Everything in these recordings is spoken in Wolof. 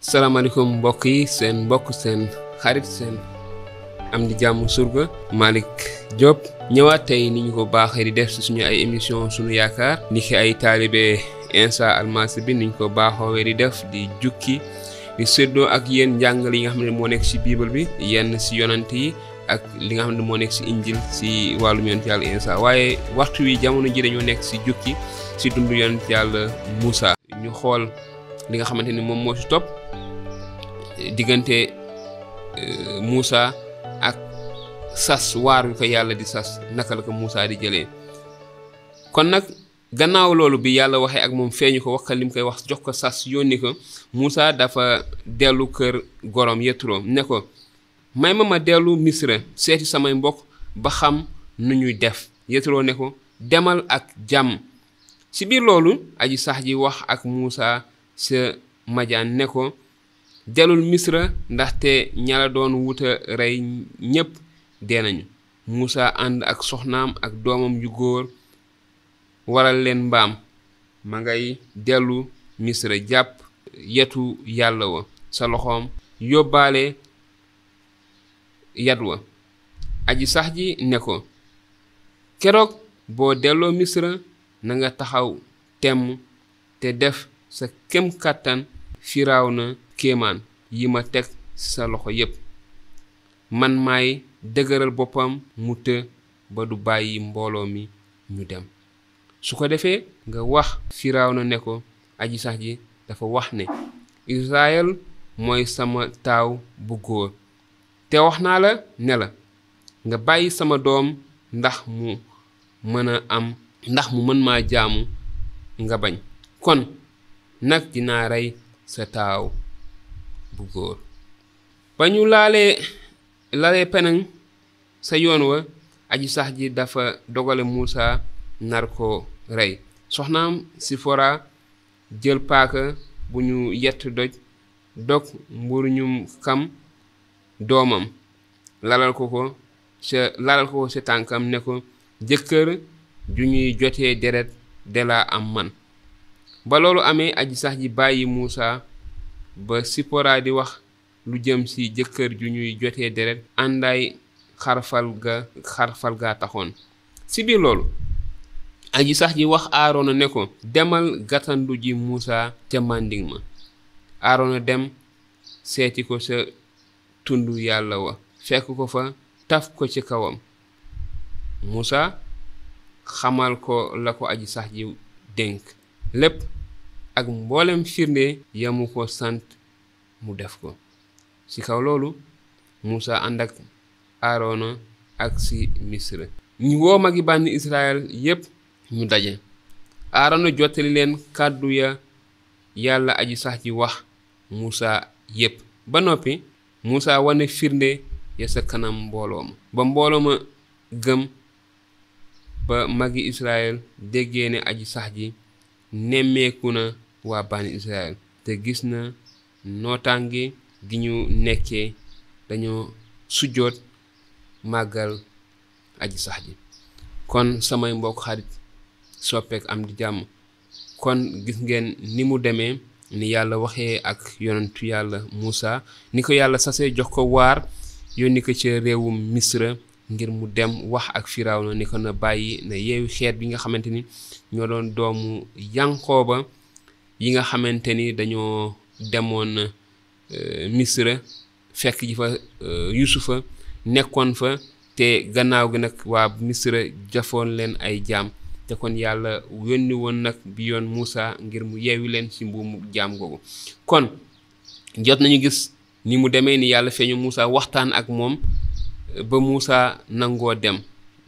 salaamaaleykum mbokk yi seen mbokk seen xarit seen am di jàmm surga Malick Diop ñëwaat tey ni ñu ko baaxee di def si suñu ay émission suñu yaakaar ni ki ay taalibe Insa Almasi bi niñ ko baaxoowee di def di jukki di séddoo ak yéen njàngal yi nga xam ne moo nekk si bible bi yenn si yonant yi ak li nga xam ne moo nekk si injil si wàllum yonent yàlla Insa waaye waxtu wi jamono ji dañoo nekk si jukki si dundu yonent yàlla Moussa ñu xool li nga xamante ni moom moo si topp diggante Moussa ak sas waar wi ko yàlla di sas naka la ko Moussa di jëlee kon nag gannaaw loolu bi yàlla waxee ak moom feeñu ko wax ko li mu koy wax jox ko sas yónni ko Moussa dafa dellu kër gorom Yetro ne ko may ma dellu Misra seeti samay mbokk ba xam nu ñuy def Yetro ne ko demal ak jàmm ci biir loolu aji sax ji wax ak Moussa sa Madian ne ko dellul Misra ndaxte ñala doon wuta rey ñépp dee nañu Moussa ànd ak soxnaam ak doomam yu góor waral leen mbaam ma ngay dellu Misra jàpp yetu yàlla wa sa loxoom yóbbaale yat wa aji sax ji ne ko keroog boo delloo Misra na nga taxaw temm te def sa kem kàttan Firawna kéemaan yi ma teg sa loxo yépp man maay dëgëral boppam mu të ba du bàyyi mbooloo mi ñu dem su ko defee nga wax Firawna ne ko aji sax ji dafa wax ne Israël mooy sama taaw bu góor te wax naa la ne la nga bàyyi sama doom ndax mu mën maa jaamu nga bañ kon nag dinaa rey sa taaw bu góor ba ñu lalee penaŋ sa yoon wa aji sax ji dafa dogale Moussa nar ko rey soxnaam Sifora jël paaka bu ñu yett dog mburuñum kam doomam lalal ko sa tànkam ne ko jëkkër ju ñuy jotee deret de la am man ba loolu amee aji sax ji bàyyi Moussa ba Sipora di wax lu jëm ci jëkkër ju ñuy jotee deret àndaay xarfal ga taxoon ci biir loolu aji sax ji wax Aarona ne ko demal gàttandu ji Moussa ca màndiŋ ma Aarona dem seeti ko sa tundu yàlla wa fekk ko fa taf ko ci kawam Moussa xamal ko la ko aji sax ji dénk lépp ak mboolem firnde yamu ko sant mu def ko ci kaw loolu Moussa ànd ak Aarona ak ci Misra ñu woo magi bànni Israël yépp ñu daje Aarona jottali leen kàddu ya yàlla aji sax ji wax Moussa yépp ba noppi Moussa wane firnde ya sa kanam mbooloo ma gëm ba magi Israël déggee ne aji sax ji nemmeeku na waa bani Israël te gis na nootaange gi ñu nekkee dañoo sujjoot màggal aji sax ji kon samay mbokk xarit soppeek am di jàmm kon gis ngeen ni mu demee ni yàlla waxee ak yonentu yàlla Moussa ni ko yàlla sasee jox ko waar yónni ko ca réewum Misra ngir mu dem wax ak Firawna ni ko na bàyyi na yeewi xeet bi nga xamante ni ñoo doon doomu Yankooba yi nga xamante ni dañoo demoon Misra fekk ji fa Yusufa nekkoon fa te gannaaw gi nag waa Misra jafoon leen ay jaam te kon yàlla yónni woon nag bi yoon Moussa ngir mu yeewi leen ci mbuumu jaam googu kon jot nañu gis ni mu demee ni yàlla feeñu Moussa waxtaan ak moom ba Moussa nangoo dem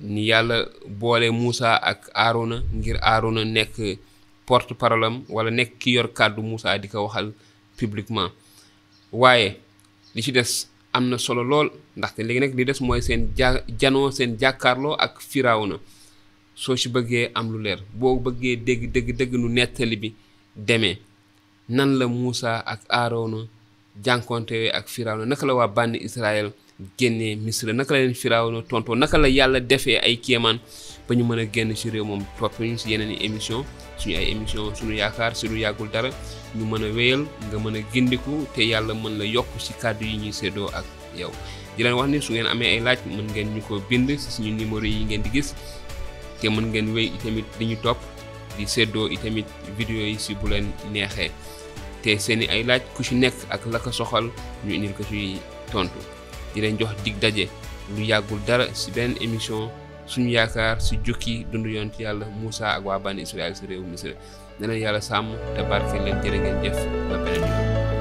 ni yàlla boole Moussa ak Aarona ngir Aarona nekk porte-parole am wala nekk ki yor kàddu Moussa di ko waxal publiquement waaye li ci des am na solo lool ndaxte léegi nag li des mooy seen seen jàkkaarloo ak Firawna soo ci bëggee am lu leer boo bëggee dégg nu nettali bi demee nan la Moussa ak Aarona jànkonte ak Firawna naka la waa bànni Israël génnee Misra naka la leen Firawna tontoo naka la yàlla defee ay kéemaan ba ñu mën a génn ci réew moom. topp ñu ci yeneen i émission suñu ay émission suñu yaakaar si lu yàggul dara ñu mën a wéyal nga mën a gindiku te yàlla mën la yokk ci kàddu yi ñuy séddoo ak yow. di leen wax ni su ngeen amee ay laaj mën ngeen ñu ko bind ci suñu numéro yi ngeen di gis te mën ngeen wéy itamit di ñu topp di séddoo itamit vidéo yi ci bu leen neexee te seeni ay laaj ku ci nekk ak la ko soxal ñu indil ko ci tontu. di leen jox dig daje lu yàggul dara ci benn émission suñu yaakaar ci jukki dundu yonent yàlla Moussa ak waa bani Israël ci réew Misra. na leen yàlla sàmm te barke leen jërë ngeen jëf ba beneen yoon.